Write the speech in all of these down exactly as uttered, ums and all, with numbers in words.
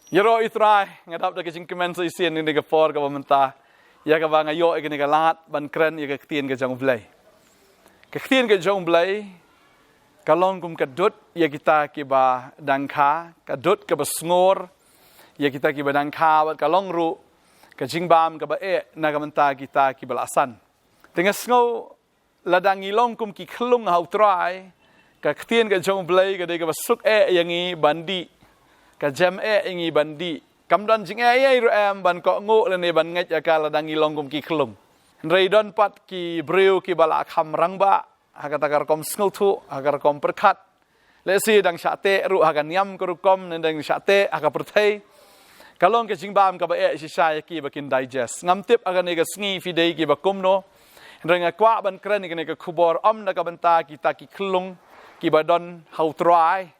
Ïaroh ïa u Trai, nga dap da ka jingkmen sa shisien ïa kane ka por kaba mynta, ïa kaba nga ïoh ïa kane ka lad ban kren ïa ka ktien ka jong u Blei. Ka ktien ka jong u Blei ka long kum ka dud ïa kita kiba dang kha, ka dud kaba sngur ïa kita kiba dang kha, bad ka long ruh ka jingbam kaba eh na ka bynta kita kiba la san. Te nga sngew lada ngi long kum ki khyllung ha u Trai, ka ktien ka jong u Blei ka dei kaba suk eh ïa ngi ban dih, ka jem eh ïa ngi ban dih. Kam don jingeh ei ei ruh em ban kohnguh lane ban ngeit ïa ka lada ngi long kum ki khyllung. Hynrei don pat ki briew kiba la kham rangbah ha kata ka rukom sngewthuh, ha ka rukom pyrkhat. Lehse dang shah teh ruh ha ka niam ka rukom, ne dang shah teh ha ka pyrthei. Ka long ka jingbam kaba eh shisha ïa ki ba kin digest. Ngam tip ha kane ka sngi phi dei kiba kumno. Hynrei nga kwah ban kren ïa kane ka khubor ym na ka bynta kita ki khyllung kiba don ha u Trai.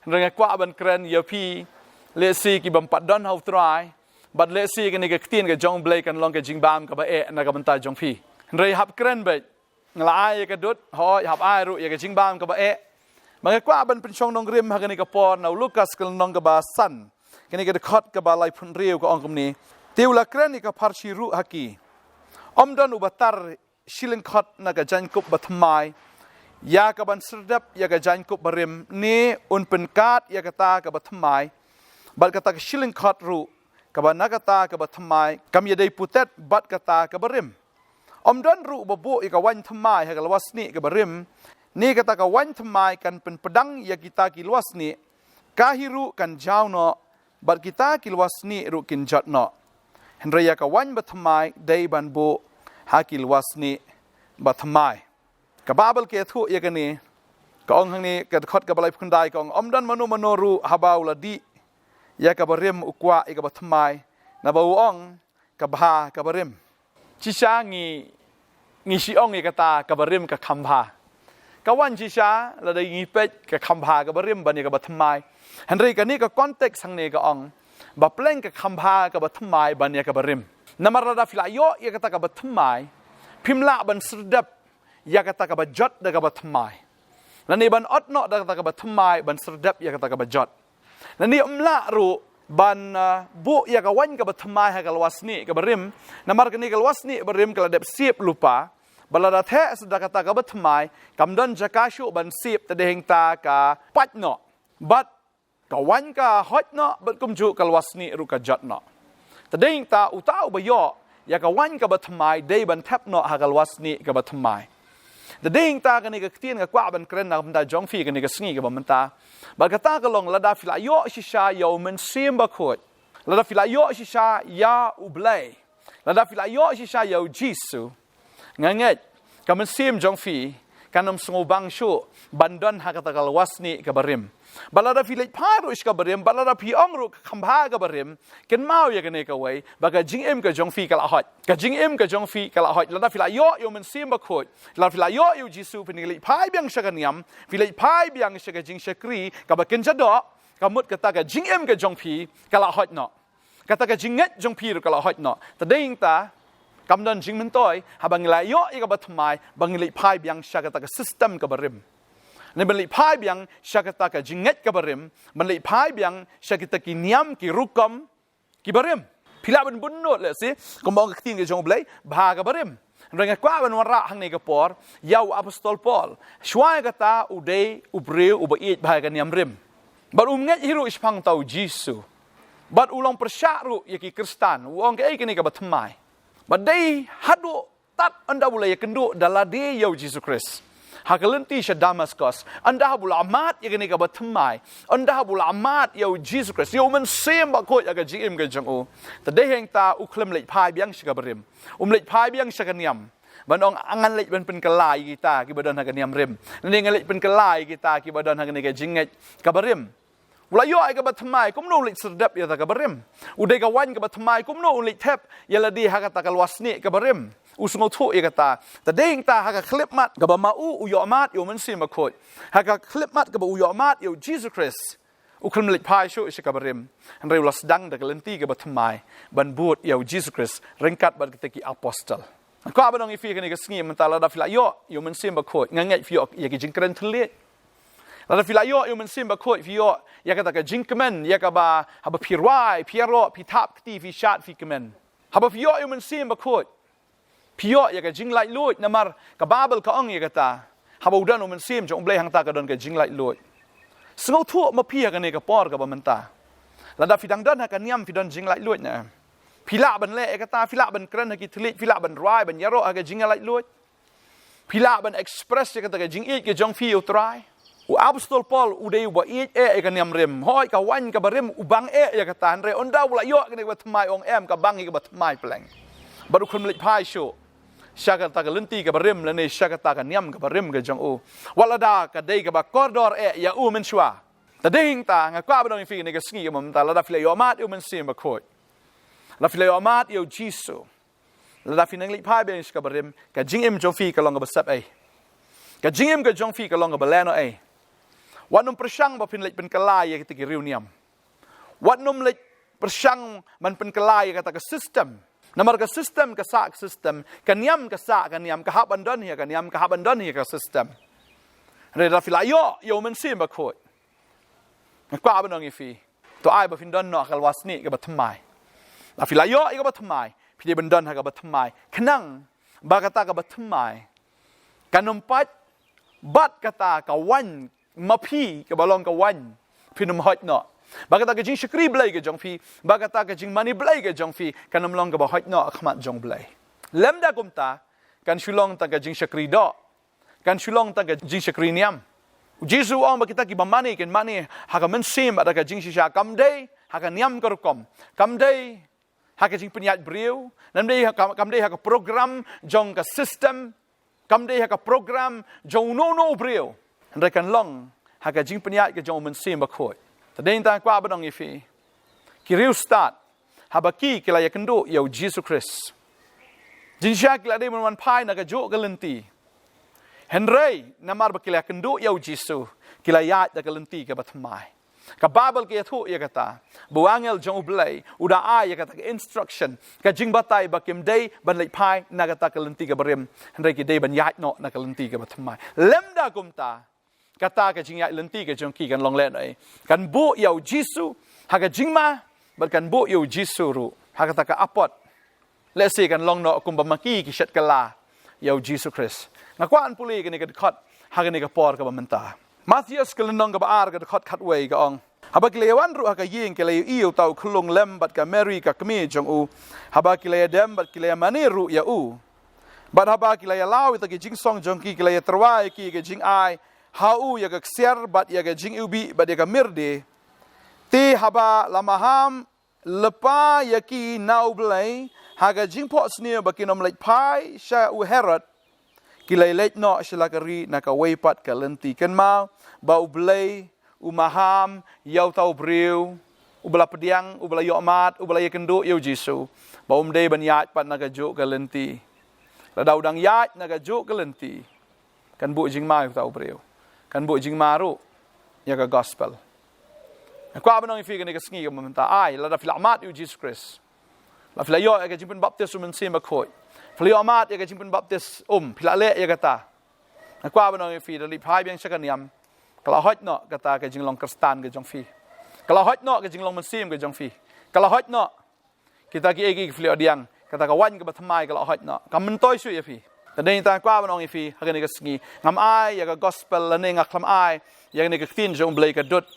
Hynrei nga kwah ban kren ïa phi, lehse kibym pat don ha u Trai, bad lehse kane ka ktien ka jong u Blei kan long ka jingbam kaba eh na ka bynta jong phi. Hynrei hap kren beit. Nga la ai ïa ka dud, hooid, hap ai ruh ïa ka jingbam kaba eh. Ba nga kwah ban pynshong nongrim ha kane ka por na u Lukas ka lynnong kaba san, kane ka dkhot kaba laiphew hynriew, ka ong kumne: Te u la kren ïa ka pharshi ruh ha ki: Ym don uba tar shi lyngkhot na ka jaiñkup bathymmai ïa ka ban syrdep ïa ka jaiñkup barim, ne un pynkad ïa kata kaba thymmai bad kata ka shi lyngkhot ruh kaba na kata kaba thymmai kam ïadei putet bad kata kaba rim. Ym don ruh uba buh ïa ka waiñ thymmai ha ka lwasnieh kaba rim, ne kata ka waiñ thymmai kan pynpdang ïa kita ki lwasnieh. Ka hi ruh kan jaw noh, bad kita ki lwasnieh ruh kin jot noh. Hynrei ïa ka waiñ bathymmai dei ban buh ha ki lwasnieh bathymmai. Ka Baibl ka ïathuh ïa kane, ka ong hangne, ka dkhot kaba laiphew khyndai, ka ong: Ym don mano mano ruh haba u la dih ïa kaba rim u kwah ïa kaba thymmai, naba u ong, ka bha kaba rim. Shisha ngi, ngi shu ong ïa kata kaba rim ka kham bha. Ka wan shisha lada ngi peit ka kham bha kaba rim ban ïa kaba thymmai. Hynrei kane ka context hangne ka ong ba pleng ka kham bha kaba thymmai ban ïa kaba rim. Namar lada phi la ïoh ïa kata kaba thymmai, phim lah ban syrdep ïa kata kaba jot da kaba thymmai. Lane ban ot noh da kata kaba thymmai ban syrdep ïa kata kaba jot. Lane ym lah ruh ban, ah, buh ïa ka waiñ kaba thymmai ha ka lwasnieh kaba rim. Namar kane ka lwasnieh barim ka la dep siep lypa. Bad lada theh sa da kata kaba thymmai, kam don jaka shuh ban siep, te dei hangta ka pait noh. Bad ka waiñ ka hoit noh, bad kumjuh ka lwasnieh ruh ka jot noh. Te dei hangta uta uba ïoh ïa ka waiñ kaba thymmai dei ban thep noh ha ka lwasnieh kaba thymmai. Te dei hangta kane ka ktien nga kwah ban kren na ka bynta jong phi kane ka sngi kaba mynta. Bad kata ka long lada phi la ïoh shisha ïa u Mynsiem Bakhuid, lada phi la ïoh shisha ïa u Blei, lada phi la ïoh shisha ïa u Jisu, nga ngeit ka mynsiem jong phi kan ym sngewbang shuh ban don ha kata ka lwasnieh kaba rim. Bad lada phi leit phai ruh sha kaba rim, bad lada phi ong ruh ka kham bha kaba rim, kynmaw ïa kane kawei, ba ka jingim ka jong phi ka la hoit. Ka jingim ka jong phi ka la hoit. Lada phi la ïoh ïa u Mynsiem Bakhuid, lada phi la ïoh ïa u Jisu, phin leit phai biang sha ka niam, phi leit phai biang sha ka jingshakri kaba kynja doh, ka mut kata ka jingim ka jong phi ka la hoit noh. Kata ka jingngeit jong phi ruh ka la hoit noh. Te dei hangta kam don jingmyntoi haba ngi la ïoh ïa kaba thymmai ba ngi leit phai biang sha kata ka system kaba rim. Ne ban leit phai biang sha kata ka jingngeit kaba rim, ban leit phai biang sha kita ki niam ki rukom kiba rim. Phi lah ban bun lut lehse, kumba ong ka ktien ka jong u Blei, bha kaba rim. Hynrei nga kwah ban wanrah hangne ka por ïa u apostol Paul. Shuwa ïa kata u dei u briew uba ïeit bha ïa ka niam rim. Bad um ngeit hi ruh shaphang uta u Jisu. Bad u long pyrshah ruh ïa ki Khristan, u ong kaei kane kaba thymmai. Bad dei haduh tad ynda u la ïakynduh da lade ïa u Jisu Khrist ha ka lynti sha Damaskos, ynda haba u la mad ïa kane kaba thymmai, ynda haba u la mad ïa u Jisu Khrist, ïa u Mynsiem Bakhuid ha ka jingim ka jong u, te dei hangta u khlem leit phai biang sha kaba rim. Um leit phai biang sha ka niam ban ong, ngan leit ban pynkylla ïa kita kiba don ha ka niam rim, ne ngan leit pynkylla ïa kita kiba don ha kane ka jingngeit kaba rim. U la ïoh ïa kaba thymmai, kumno u leit syrdep ïa kata kaba rim? U dei ka waiñ kaba thymmai, kumno u leit thep ïa lade ha kata ka lwasnieh kaba rim? U sngewthuh ïa kata. Te dei hangta ha ka khyllipmat kaba ma u u ïoh mad ïa u Mynsiem Bakhuid, ha ka khyllipmat kaba u ïoh mad ïa u Jisu Khrist, u khlem leit phai shuh sha kaba rim. Hynrei u la sdang da ka lynti kaba thymmai ban bud ïa u Jisu Khrist ryngkat bad kita ki apostol. Nga kwah ban ong ïa phi kane ka sngi mynta, lada phi la ïoh ïa u Mynsiem Bakhuid, nga ngeit phi ïoh ïa ki jingkren thylliej. Lada phi la ïoh ïa u Mynsiem Bakhuid, phi ïoh ïa kata ka jingkmen, ïa kaba haba phi rwai, phi ïaroh, phi thap kti, phi shad, phi kmen. Haba phi ïoh ïa u Mynsiem Bakhuid, phi ïoh ïa ka jinglaitluid, namar ka Baibl ka ong ïa kata. Haba u don u Mynsiem jong u Blei, hangta ka don ka jinglaitluid. Sngewthuh ma phi ha kane ka por kaba mynta. Lada phi dang don ha ka niam, phi don jinglaitluid ne em? Phi lah ban leh ïa kata, phi lah ban kren ha ki thylliej, phi lah ban rwai, ban ïaroh ha ka jinglaitluid. Phi lah ban express ïa kata ka jingïeit ka jong phi ïa u Trai. U Apostol Paul u dei uba ïeit eh ïa ka niam rim. Hooid, ka waiñ kaba rim u bang eh ïa kata, hynrei ynda u la ïoh kane kaba thymmai, ong em, ka bang hi kaba thymmai pleng. Bad u kham leit phai shuh sha kata ka lynti kaba rim lane sha kata ka niam kaba rim ka jong u. Wat lada ka dei kaba kordor eh ïa u mynshuwa. Te dei hangta nga kwah ban ong ïa phi kane ka sngi kaba mynta, lada phi la ïoh mad ïa u Mynsiem Bakhuid, lada phi la ïoh mad ïa u Jisu, lada phi nang leit phai biang sha kaba rim, ka jingim jong phi ka long kaba sep ei? Ka jingim ka jong phi ka long kaba lehnoh ei? Wat nym pyrshang ba phin leit pynkylla ïa kita ki riewniam. Wat nym leit pyrshang ban pynkylla ïa kata ka system. Namar ka system ka sah ka system, ka niam ka sah ka niam, ka hap ban don hi ha ka niam, ka hap ban don hi ha ka system. Hynrei lada phi la ïoh ïa u Mynsiem Bakhuid, nga kwah ban ong ïa phi, to ai ba phin don noh ha ka lwar snieh kaba thymmai. Lada phi la ïoh ïa kaba thymmai, phi dei ban don ha kaba thymmai. Khnang ba kata kaba thymmai kan ym pait bad kata ka waiñ ma phi kaba long ka waiñ phin ym hoid noh. Ba kata ka jingshakri Blei ka jong phi, ba kata ka jingmane Blei ka jong phi kan ym long kaba hoid noh ha khmat jong u Blei. Lymda kumta, kan shu long tang ka jingshakri doh, kan shu long tang ka jingshakri niam. U Jisu u ong ba kita kiba mane kin mane ha ka mynsiem bad ha ka jingshisha, kam dei ha ka niam ka rukom, kam dei ha ka jingpynïaid briew, nam dei ha ka, kam dei ha ka program jong ka system, kam dei ha ka program jong uno uno u briew. Hynrei kan long ha ka jingpynïaid ka jong u Mynsiem Bakhuid. Te dei hangta nga kwah ban ong ïa phi, ki riewstad, haba ki, ki la ïakynduh ïa u Jisu Khrist, jingshisha ki la dei ban wan phai na kajuh ka lynti. Hynrei namar ba ki la ïakynduh ïa u Jisu, ki la ïaid da ka lynti kaba thymmai. Ka Baibl ka ïathuh ïa kata, ba u angel jong u Blei u da ai ïa kata ka instruction, ka jingbatai, ba kim dei ban leit phai na kata ka lynti kaba rim, hynrei ki dei ban ïaid noh na ka lynti kaba thymmai. Lymda kumta, kata ka jingïaid lynti ka jong ki kan long lehnoh ei? Kan buh ïa u Jisu ha ka jingma, bad kan buh ïa u Jisu ruh ha kata ka apot. Lehse kan long noh kumba ma ki, ki shet kylla ïa u Jisu Khrist. Nga kwah ban pule kane ka dkhot ha kane ka por kaba mynta. Mathaios ka lynnong kaba ar, ka dkhot khatwei, ka ong: Haba ki la ïawan ruh ha ka ïing, ki la ïohi ïa uta u khyllung lem bad ka Mari ka kmie jong u. Haba ki la ïadem bad ki la ïamane ruh ïa u, bad haba ki la ïalaw ïa kita ki jingsong jong ki, ki la ïatyrwa ïa ki ka jingai ha u ïa ka ksiar bad ïa ka jingiwbih bad ïa ka mirde. Te haba la maham lypa ïa ki na u Blei ha ka jingphohsniew ba kin ym leit phai sha u Herod, ki la leit noh sha la ka ri na kawei pat ka lynti. Kynmaw ba u Blei u maham ïa uta u briew uba la pdiang, uba la ïoh mad, uba la ïakynduh ïa u Jisu, ba um dei ban ïaid pat na kajuh ka lynti. Lada u dang ïaid na kajuh ka lynti, kan buh jingma ïa uta u briew, kan buh jingma ruh ïa ka gospel. Nga kwah ban ong ïa phi kane ka sngi kaba mynta, ai, lada phi la mad ïa u Jisu Khrist, lada phi la ïoh ïa ka jingpynbaptis u Mynsiem Bakhuid, phi la ïoh mad ïa ka jingpynbaptis, um, phi la leh ïa kata, nga kwah ban ong ïa phi, da leit phai biang sha ka niam, ka la hoid noh kata ka jinglong Khristan ka jong phi. Ka la hoid noh ka jinglong mynsiem ka jong phi. Ka la hoid noh kita kiei kiei ki phi la ïoh pdiang, kata ka waiñ kaba thymmai ka la hoid noh. Kam myntoi shuh ïa phi. Te dei hangta nga kwah ban ong ïa phi ha kane ka sngi, ngam ai ïa ka gospel lane nga khlem ai ïa kane ka ktien jong u Blei ka dud.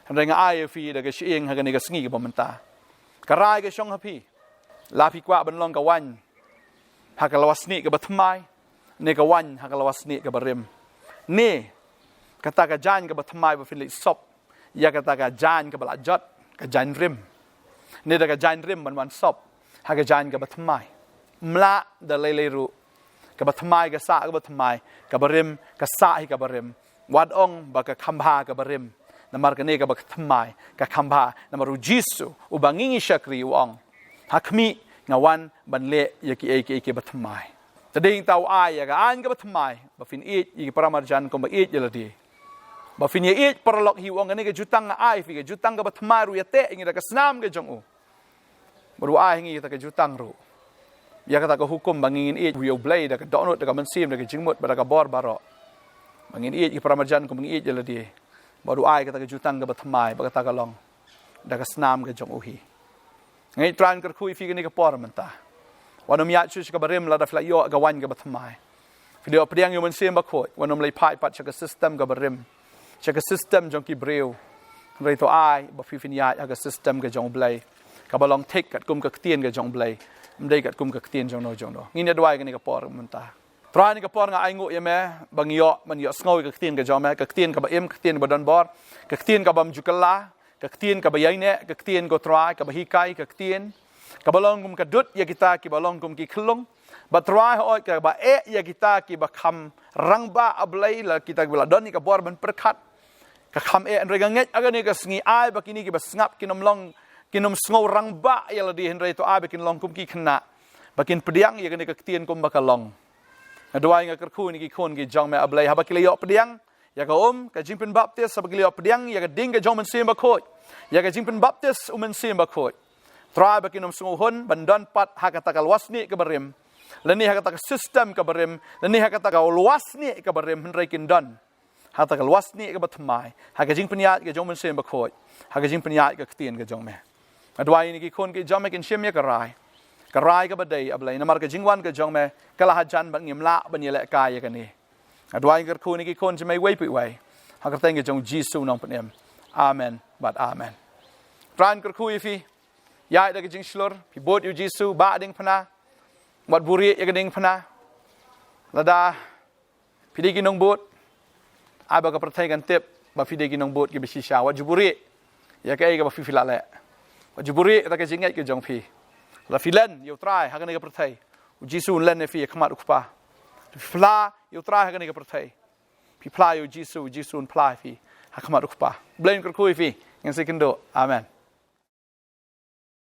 Hynrei nga ai ïa phi da ka shyieng ha kane ka sngi kaba mynta. Ka rai ka shong ha phi. La phi kwah ban long ka waiñ ha ka lwar snieh kaba thymmai, ne ka waiñ ha ka lwar snieh kaba rim, ne kata ka jaiñ kaba thymmai ba phin leit sop ïa kata ka jaiñ kaba la jot, ka jaiñ rim, ne da ka jaiñ rim ban wan sop ha ka jaiñ kaba thymmai? Ym lah da lei lei ruh. Kaba thymmai ka sah kaba thymmai, kaba rim ka sah hi kaba rim. Wat ong ba ka kham bha kaba rim, namar kane kaba thymmai ka kham bha, namar u Jisu uba ngi ngi shakri u ong, ha khmih nga wan ban leh ïa kiei kiei kiba thymmai. Te dei hangta u ai ïa ka aiñ kaba thymmai, ba phin ïeit ïa ki paramarjan kumba ïeit ïa lade. Ba phin ïa ïeit paralok hi, u ong, kane ka jutang nga ai phi, ka jutang kaba thymmai ruh ïa teh ïa ngi da ka snam ka jong u. Bad u ai ha ngi kata ka jutang ruh, ïa kata ka hukum ba ngin ïeit ïa u Blei da ka dohnud, da ka mynsiem, da ka jingmut bad da ka bor baroh. Ba ngin ïeit ïa ki paramarjan kumba ngi ïeit ïa lade. Bad u ai kata ka jutang kaba thymmai, bad kata ka long da ka snam ka jong u hi. Nga ngeit Trai un kyrkhu ïa phi kane ka por mynta. Wat nym ïaid shuh sha kaba rim lada phi la ïoh ka waiñ kaba thymmai. Phi la ïoh pdiang ïa u Mynsiem Bakhuid, wat nym leit phai pat sha ka system kaba rim, sha ka system jong ki briew. Hynrei to ai ba phi phin ïaid ha ka system ka jong U Blei, kaba long thik katkum ka ktien ka jong U Blei, ym dei katkum ka ktien jongno jongno. Ngin ïa duwai kane ka por mynta. Trai, kane ka por nga ainguh ïa me ba ngi ïoh, ba ngi ïohsngew ïa ka ktien ka jong me, ka ktien kaba im, ka ktien kaba donbor, ka ktien kaba ym ju kylla, ka ktien kaba ïaineh, ka ktien, ko Trai, kaba hikai, ka ktien kaba long kum ka dud ïa kita kiba long kum ki khyllung. Bad Trai, hooid, kaba eh ïa kita kiba kham rangbah, A Blei, lada kita kiba la don ïa ka bor ban pyrkhat, ka kham eh. Hynrei nga ngeit ha kane ka sngi, ai ba kine kiba sngap kin ym long, kin ym sngew rangbah ïa lade, hynrei to ai ba kin long kum ki khynnah ba kin pdiang ïa kane ka ktien kumba ka long. Nga duwai, nga kyrkhu ïa kine ki khun ki jong me, A Blei, haba ki la ïoh pdiang ïa ka um, ka jingpynbaptis, haba ki la ïoh pdiang ïa ka ding ka jong U Mynsiem Bakhuid, ïa ka jingpynbaptis U Mynsiem Bakhuid, Trai, ba kin ym sngewhun ban don pat ha kata ka lwasnieh kaba rim, lane ha kata ka system kaba rim, lane ha kata ka lwasnieh kaba rim, hynrei kin don ha kata ka lwasnieh kaba thymmai, ha ka jingpynïaid ka jong U Mynsiem Bakhuid, ha ka jingpynïaid ka ktien ka jong me. Nga duwai ïa kine ki khun ki jong me kin shim ïa ka rai, ka rai kaba dei, A Blei, namar ka jingwan ka jong me ka la hajan bad ngim lah ban ïalehkai ïa kane. Nga duwai, nga kyrkhu ïa kine ki khun jong me iwei pa iwei ha ka kyrteng ka jong U Jisu u nongpynim. Amen bad amen. Trai un kyrkhu ïa phi. Ïaid da ka jingshlur, phi bud ïa U Jisu, bah diengphna, wat buhrieh ïa ka diengphna. Lada phi dei ki nongbud, ai ba ka pyrthei kan tip ba phi dei ki nongbud kiba shisha. Wat ju buhrieh ïa kaei kaba phi, phi la leh. Wat ju buhrieh ïa ka jingngeit ka jong phi. Lada phi len ïa U Trai ha kane ka pyrthei, U Jisu un len ïa phi ha khmat U Kpa. Phi phla ïa U Trai ha kane ka pyrthei, phi phla ïa U Jisu, U Jisu un phla ïa phi ha khmat U Kpa. Blei un kyrkhu ïa phi. Ngin sa ïakynduh. Amen.